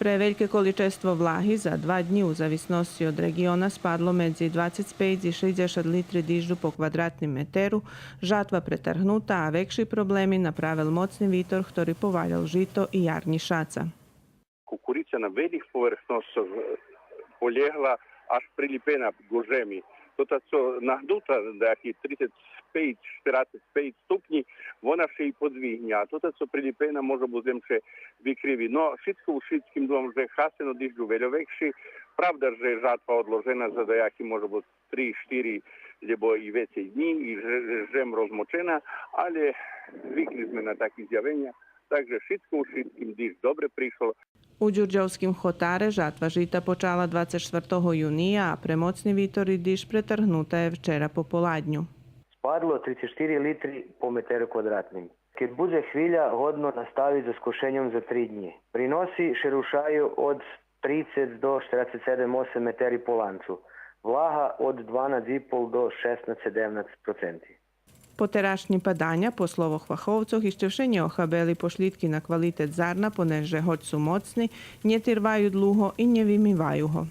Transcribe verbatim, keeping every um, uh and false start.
Пре вельке количество влаги за два днї у зависносци од реґиона спадло медзи двацец пейц и шейдзешат литри дижджу по квадратним метеру, жатва претаргнута, а векши проблеми направел моцни витор хтори повалял жито и ярнї шаца. Кукурица на велїх поверхносцох, е, полєгла, аж прилїпена ґу жеми. Тота цо нагнута, даяки трицец пейц, штерацец пейц ступнї, вона ше и подвигнє, а тота цо прилїпена може буц лєм ше викриви. Но, шицко у шицким, думам же хасен од дижджу вельо векши. Правда же жатва одложена за даяки може буц три, штири, лєбо и вецей днї, и же-, же-, жем розмочена, але звикли зме на таки зявеня, так же шицко у шицким диждж добре пришол. У Дюрдьовским хотаре жатва жита почала двацец штвартого юния, а пре моцни витори диждж претаргнута є вчера пополадню. Спадло трицец штири литри по метеру квадратним. Кед будзе хвиля, годно наставиц зоз скошеньом за три днї. Приноси ше рушаю од трицец до штерацец седем осем метери по ланцу. Влага од дванац и пол до шеснац, седемнац проценти. Потерашнї паданя, по словох фаховцох, ище вше нє охабели пошлїдки на квалитет зарна, понеже, гоч су моцни, нє тирваю длуго и нє вимиваю го.